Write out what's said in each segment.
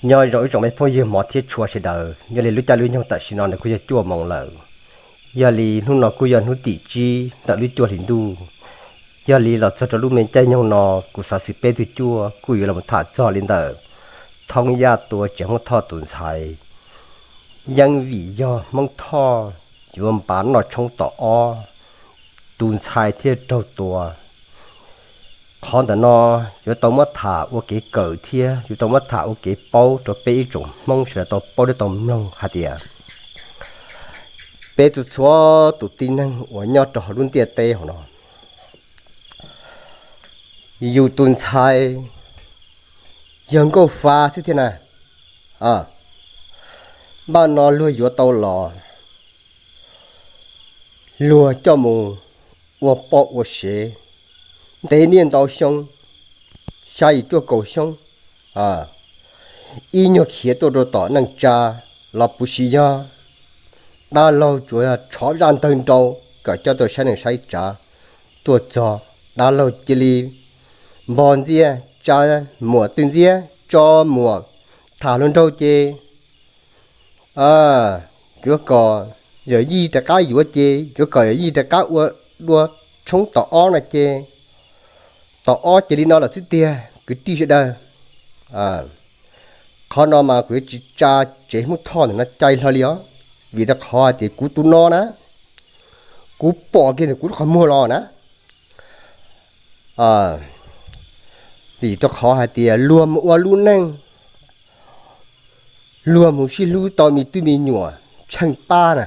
Nyob zoo ib tsoom me phooj ywg hmov thiab tshua sawv daws, yog li lub caij lub nyoog tam sim no nws kuj yog cuaj moos lawm. Yog li hnub no kuj yog hnub tim tsib ntawm lub cuaj hlis ntuj. Yog li los txog rau lub me caij nyoog no, kuv xav xwm peb tug cuaj kuj yuav los tham txog li ntawm Thoob Yaj tua Tsev Hmoob Thoj tus ntxhais. Yeej vim yog Hmoob Thoj yuav npav noj tshoob tom ob, tus ntxhais thiaj raug tua. Qhov ntawm no yuav tau muab tham ua kev kawm thiab yuav tau muab tham ua kev paub rau peb ib tsoom Hmoob sawv daws tau paub thiab tau mloog hais tias peb txhua txhua tus tib neeg uas nyob rau hauv lub ntiaj teb hauv no, yus tus ntxhais yog nkauj fa xwb thiab na. Npaj no luag yuav tau los, luag coj mus ua poj ua sev, ntev niaj ntau xyoo, xya yim cuaj kaum xyoo, ib nyuag khiav tuaj rau tom neej tsa los puv si yog dab laug tsuas yog tshov zaj ntawg nrau kom coj tuaj saib neej saib tsav. Tuaj txog dab laug cia li npog ntxiab, tsa muam twj ntxiab, tso muam tham hluas nraug ces yuav kom yawm yij rov qab yuav ces yuav kom yawm yij rov qab ua dua tshoob tom ob no ces tom ob ces li no lawm xwb tiag kwv tij sawv daws. Qhov no mas kuv yuav tsis tsa Tsev Hmoob Thoj ntawm no cai hlo li os, vim rau qhov hais tias kuv tus no na, kuv pom kiag ntawm kuv lub qhov muag los na. Vim rau qhov hais tias luag mus ua lub neej, luag mus sib hlub tau me tub me nyuam tsheej pab na,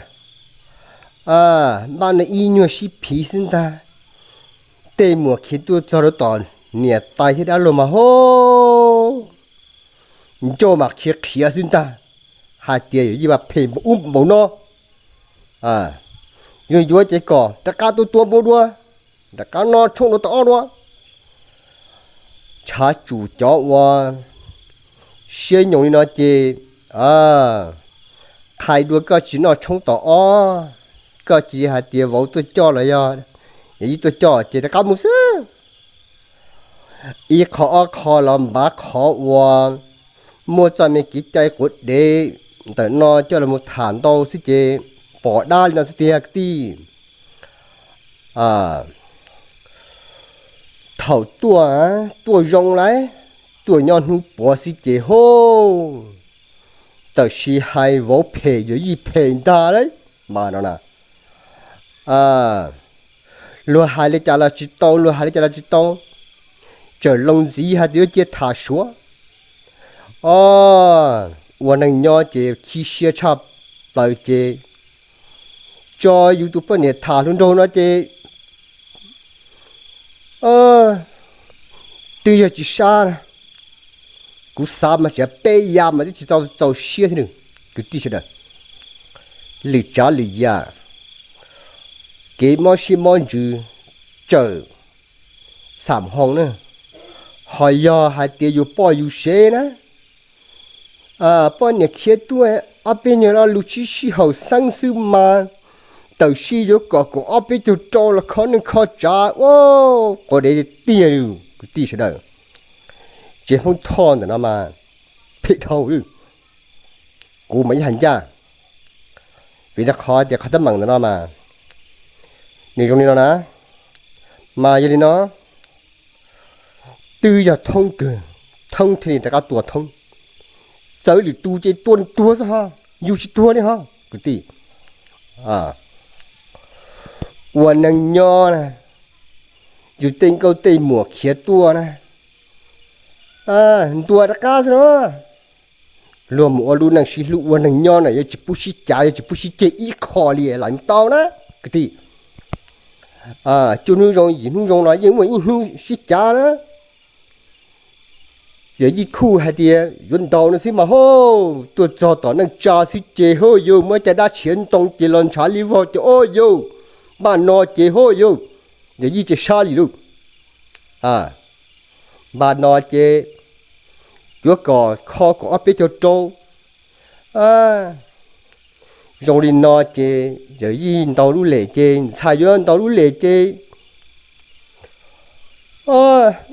npaj no ib nyuag sib phiv xwb ntag, tej muam khiav tuaj txog rau tom niam tais thiab dab laug mas ho ncauj mas khiav qhiav xwb ntag, hais tias yawm yij mas phem npaum ub npaum no. Yuav yuav ces kom rov qab tuaj tua npua dua, rov qab noj tshoob dua tom ob dua. Tshav tsum cov uas siab nyoos li no ces qhais dua koj tsis noj tshoob tom ob, koj cia li hais tias vauv tuaj coj los yog yawm yij tuaj coj ces rov qab mus xwb. Ib qho ob qho los npav qhov uas muaj txoj me kev cai quav dev ntawm no coj los tham ntau xwb ces pom dab li no xwb tiag kwv tij. Thaum tuaj, tuaj zoo lawm, tuaj nyob hnub puav xwb ces ho, tab sis hais vauv phem yawm yij phem ntag lauj. Mas no na, luag hais li cas los tsis tau, luag hais li cas los tsis tau, txawm loo ntxiv hais tias yuav cia tham suav. Ua neeg nyob ces khib siab tshaj plaws ces tso yus tus poj niam tham hluas nraug no ces twb yog tsis sab, kuv xav mas tseem peb ya mas twb tsis tau txaus siab thiab kwv tij sawv daws. Lwm tsav lwm yam, kev mob siab mob ntsws tsawm xam hoo na, ho yog hais tias yus poj yus sev na, poj niam khiav tuaj ob peb nyuag lo lus sib sib haum xeeb xwb mas, tab sis yuav kom kaum ob peb caug rau los kho neej kho tsav ua quav dev tiag li kwv tij sawv daws. Tsev Hmoob Thoj ntawm no mas phem dhau li, kuv mas ib hais ncaj, vim rau qhov tias qhov teeb meem ntawm no mas nws zoo li no na, mas yog li no twb yog Thoob kawg, Thoob thiaj li rov qab tua Thoob. Txawm lwm tus ces tua nws tuag xwb ho, yus tsis tuag li ho kwv tij. Ua neeg nyob na, yus tej nkauj tej muam khiav tuaj na, ntuas rov qab xwb no. Luag mus ua lub neej sib hlub ua neeg nyob na yuav tsis pub sib cav, yuav tsis pub sib ceg ib qho li lam ntau na kwv tij. Cuaj hnub zoo yim hnub zoo no yeej muaj ib hnub sib cav na. Yawm yij kuj hais tias yuav ntaus no xwb mas ho, tuaj txog tom neej tsa xwb ces ho yus muab caj dab tshiav ntoo ces los ntshav li vog ces o yus, npaj no ces ho yus, yawm yij ces sab li lauj. Npaj no ces yuav kom kho kom ob peb caug rau. Zoo li no ces yawm yij ntaus lub lem ces ntxhais yuav ntaus lub lem ces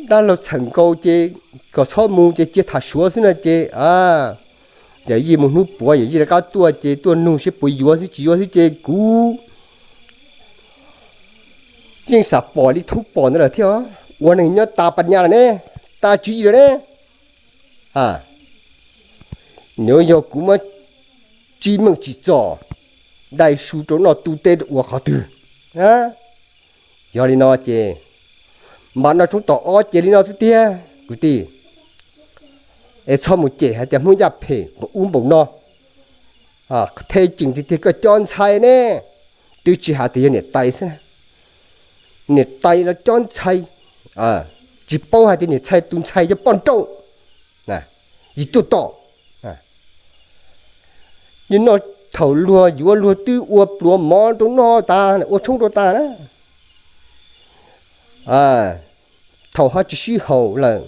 dab laug txhawm nkaus ces kom txhob mus ces cia tham suav xwb no ces, yawm yij mus hnub puav yawm yij rov qab tuaj ces tuaj nug seb puas yuav xwb tsis yuav xwb ces kuv yeej xav pom li thoob pom ntawd lawm thiab. Ua neeg nyob tas pas nyas lawm ne, tas tswv yim lawm ne. Nws yog kuv muab tsis meej tsis txom, dai su rau noj tu teb rau ua qhov twg? Yog li no ces mam noj tshoob tom ob ces li no xwb tiag kwv tij. Es txhob mus cem hais tias Hmoob Yaj phem npaum ub npaum no. Thej ceem tiag tiag koj cob ntxhais ne, twb tsis hais tias yog niam tais xwb na, niam tais los cob ntxhais, tsis paub hais tias niam ntxhais tus ntxhais yog poj nrauj, yim tuaj tom. Nim no thaum luag yuav luag twb ua pluav mov rau noj tas, ua tshoob rau tas na. Thaum ho tsis sib haum lawm,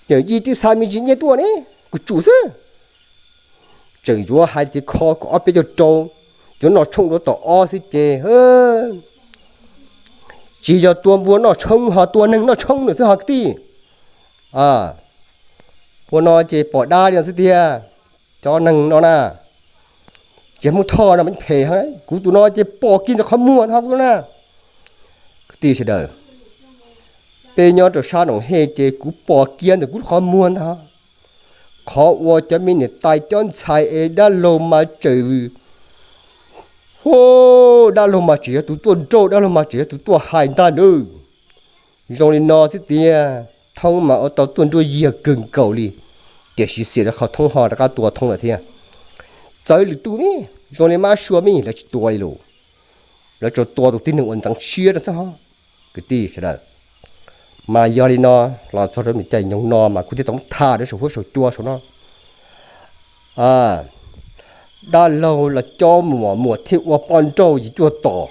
yawm yij twb xa me ntsis nyiaj tuaj ne, kuv tsum xwb. Tseem yuav hais tias kho kom ob peb caug rau, yuav noj tshoob dua tom ob xwb ces, tsis yog tua npua noj tshoob ho tua neeg noj tshoob lawm xwb ho kwv tij. Ua no ces pom dab li no xwb tiag. Cov neeg no na, ces Hmoob Thoj no mas phem heev, kuv tus no ces pom kiag ntawm qhov muag ntag kuv na. Kwv tij sawv daws, peb nyob rau sab Noom Hej ces kuv pom kiag ntawm kuv qhov muag ntag. Qhov uas cov me niam tais cob ntxhais es dab laug mas tseem, hu, dab laug mas tseem yog tus tuaj nrauj, dab laug mas tseem yog tus tuaj hais ntag nawb. Zoo li no xwb tiag, Thoob mas ua tau tuaj nruab yiag kawg nkaus li, tiam sis xiam rau qhov Thoob ho rov qab tua Thoob lawm thiab. Txawv lwm tus ne, zoo li Mab Sua me lawv tsis tua li lus, lawv tsuas tua tus tib neeg uas ntxeev siab rau xwb ho. Kwv tij sawv daws, mas yog li no los txog rau me caij nyoog no mas kuv thiaj tau muab tham rau saum huab saum cua saum no. Dab laug los cob muam, muam thiaj ua poj nrauj yim cuaj tom.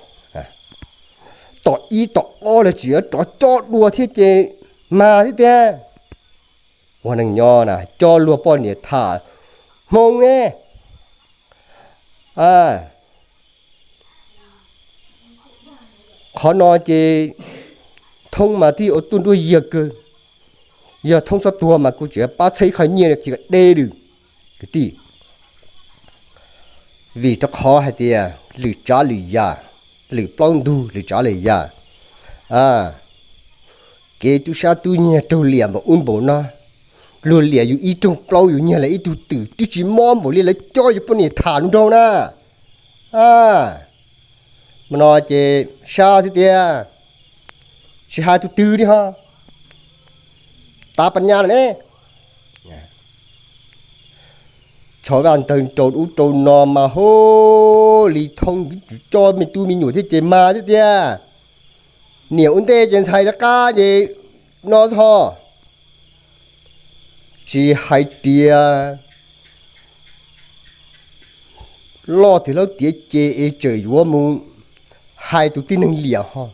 Tom ib tom ob los tseem rov cob dua thiab ces mas thiab tiag. Ua neeg nyob na cob luag poj niam tham hmoo ne. Qhov no ces Thoob mas thiaj ua tuaj nruab yiag kawg. Yog Thoob txhob tuag mas kuv tseem pab txhawb ib qho nyiaj no ces kom deb lawm kwv tij. Vim rau qhov hais tias lwm tsav lwm yam, lwm plaub ntug lwm tsav lwm yam, kev tub sab tub nyiag raug liam npaum ub npaum no, luag liam yus ib rooj plaub yus nyiag lawv ib tug twm twb tsis mob npaum li lawv cob yus poj niam tham nraug na. Mas no ces sab xwb tiag, tsis hais tus twg li ho, tav pas nyas lawm ne. Tshov vaj ntawg rau ub rau no mas hu li Thoob cob me tub me nyuam thiab ces mas xwb tiag. Niam ua ntej ces ntxhais rov qab ces no xwb ho. Tsis hais tias loj tiag laub tiav ces es tseem yuav mus hais tus tib neeg liam ho.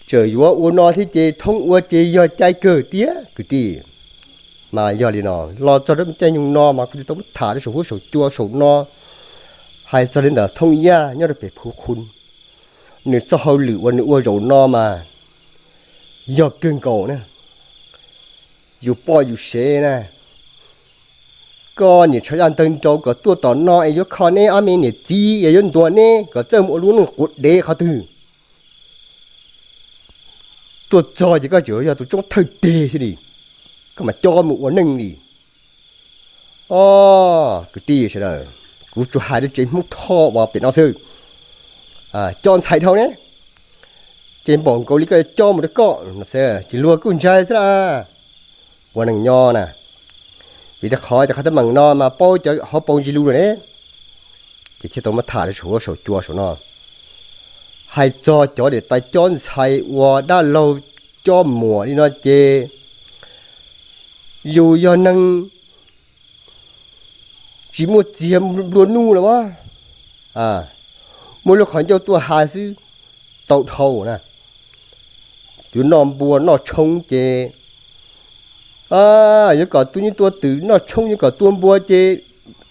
Tseem yuav ua no thiab ces Thoob ua ces yog cai kawg tiag kwv tij. Mas yog li no, los txog rau caij nyoog no mas kuv thiaj tau muab tham rau saum huab saum cua saum no, hais txog li ntawm Thoob Yaj nyob rau pem Phu Khu. Nws txoj hauj lwm uas nws ua zaum no mas yog kawg nkaus na. Yus poj yus sev na, koj niam tshov zaj ntawg nraud kom tuaj tom no es yuav kho neb ob me niam txiv es yuav ntuas neb kom txawj mus ua lub neej quav dev qhov twg. Tuaj txog ces koj tseem yog tus tsoob thawj teg thiaj li, koj mam coj mus ua neej li. O, kwv tij sawv daws, kuv tsuas hais rau tsev Hmoob Thoj uas pem no xwb. Coj ntxhais dhau ne, ces npaum nkaus li koj coj mus rau koj, ces luag kuj ntshai xwb las. Ua neeg nyob na, vim rau qhov tias qhov teeb meem no mas paub cov hauv paus ntsis lus lawm ne, ces thiaj tau muab tham rau saum huab saum cua saum no. Hais txog cov niam tais cob ntxhais uas dab laug cob muam li no ces yus yog neeg tsis muaj txiag nplua nuj los as, muaj lub qhov ncauj tuaj hais xwb tau dhau na. Yuav noj npua noj tshoob ces yuav kom tua nyiaj tua twm noj tshoob, yuav kom tua npua ces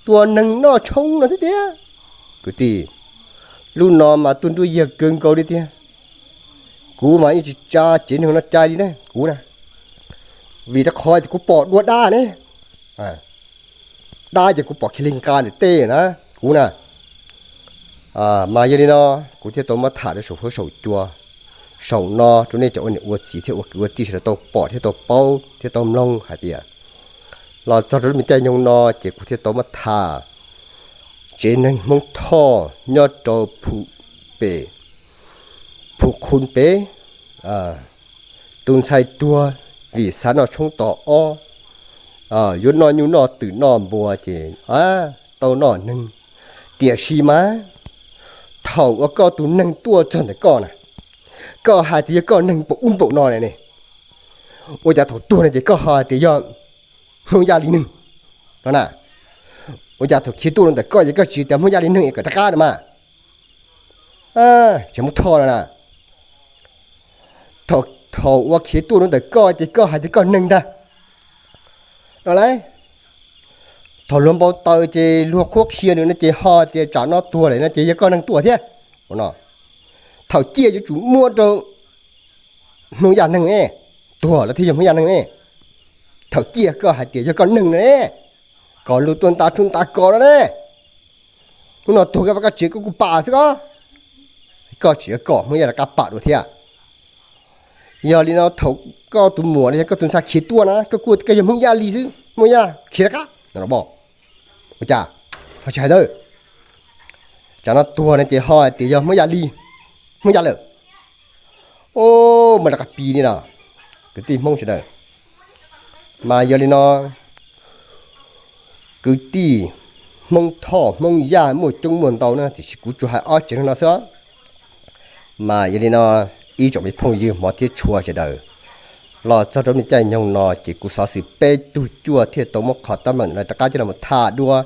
tua neeg noj tshoob no thiab tiag. Kwv tij, lub no mas tuaj nruab yiag kawg nkaus li tiag. Kuv mas yeej tsis tsa tsev neeg no cai li na kuv na. Vim rau qhov tias kuv pom dua dab ne, dab ces kuv pom kiag li nqa nws tej na, kuv na. Mas yog li no, kuv thiaj tau muab tham rau saum huab saum cua saum no rau nej cov ua niam ua txiv thiab ua kwv ua tij sawv daws tau pom thiab tau paub thiab tau mloog hais tias, los txog rau lub me caij nyoog no ces kuv thiaj tau muab tham tsev neeg Hmoob Thoj nyob rau Phu pem, Phu Qhu pem, tus ntxhais tuag vim xav noj tshoob tos ob, yuav noj nyuj noj twm noj npua ces tau noj neeg. Tiam sis mas thaum uas koj tus neeg tuaj txog ntawm koj na, koj hais tias yog koj neeg npaum ub npaum no ne, ua cas thaum tuag no ces koj ho hais tias yog Hmoob Yaj li neeg no na? Ua cas thaum khiav tuaj rau ntawm koj ces koj tsis tias Hmoob Yaj li neeg es kom rov qab no mas? Tseem Hmoob Thoj no na, thaum ua khiav tuaj rau ntawm koj ces koj hais tias koj neeg ntag no lauj. Thaum luag npau taws ces luag qhuab qhia nws no ces ho tias tsam no tuag lawm no ces yog koj neeg tuaj thiab no. Thaum ciaj yuav tsum muab rau Hmoob Yaj neeg ne, tuag los thiaj yog Hmoob Yaj neeg ne. Thaum ciaj koj hais tias yog koj neeg no ne, kom luag tuaj nta tshoob nta kos no ne. Hnub no tuag koj vaj koj tsev koj kuj pam xwb os. Koj tseem yuav kom Hmoob Yaj rov qab pam dua thiab. Yog li no thaum koj tus muam los yog koj tus ntxhais khiav tuaj na koj kuj tias koj yog Hmoob Yaj li xwb, Hmoob Yaj khiav rov qab no los. Ua cas ho tsis hais ntawd? Tsam no tuag no ces ho hais tias yog Hmoob Yaj li, Hmoob Yaj lawm. Mas lawv qas pis li no, kwv tij Hmoob sawv daws. Mas yog li no, kwv tij Hmoob Thoj Hmoob Yaj muaj coob muaj ntau na, tiam sis kuv tsuas hais ob tsev neeg no xwb. Mas yog li no, ib tsoom me phooj ywg hmov thiab tshua sawv daws, los txog rau me caij nyoog no ces kuv xov xwm peb tug cuaj thiaj tau muab qhov teeb meem no rov qab coj los tham dua,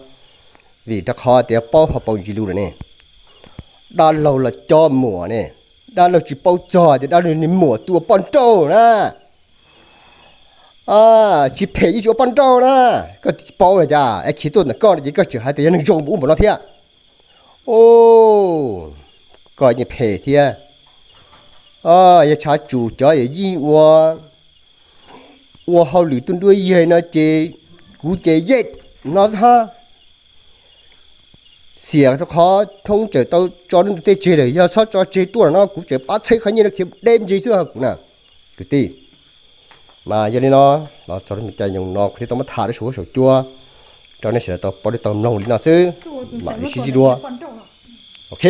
vim rau qhov tias paub hauv paus ntsis lus lawm ne. Dab laug los cov muam ne, dab laug tsis paub txog tias dab laug niag muam tus ua poj nrauj na, tsis phem yeej tsis ua poj nrauj na. Koj tsis paub no cas es khiav tuaj ntawm koj no ces koj tseem hais tias yog neeg zoo npaum ub npaum no thiab. Koj yeej phem thiab. Yog tshav tsum cov yawm yij ua, ua hauj lwm tuaj nruab yaig no ces kuv ces yej no xwb hab. Xiam rau qhov thoob tseem tau tso lub ntuj tej tseg lawm, yog txhob tso tseg tuaj lawm no kuv tseem pab txheb qhov nyiaj no khiav deb ntsis xwb hab kuv na. Kwv tij, mas yog li no, los txog lub me caij nyoog no kuv thiaj tau muab tham rau saum huab saum cua rau nej sawv daws tau paub thiab tau mloog li no xwb. Mam li sib ntsib dua. Ok.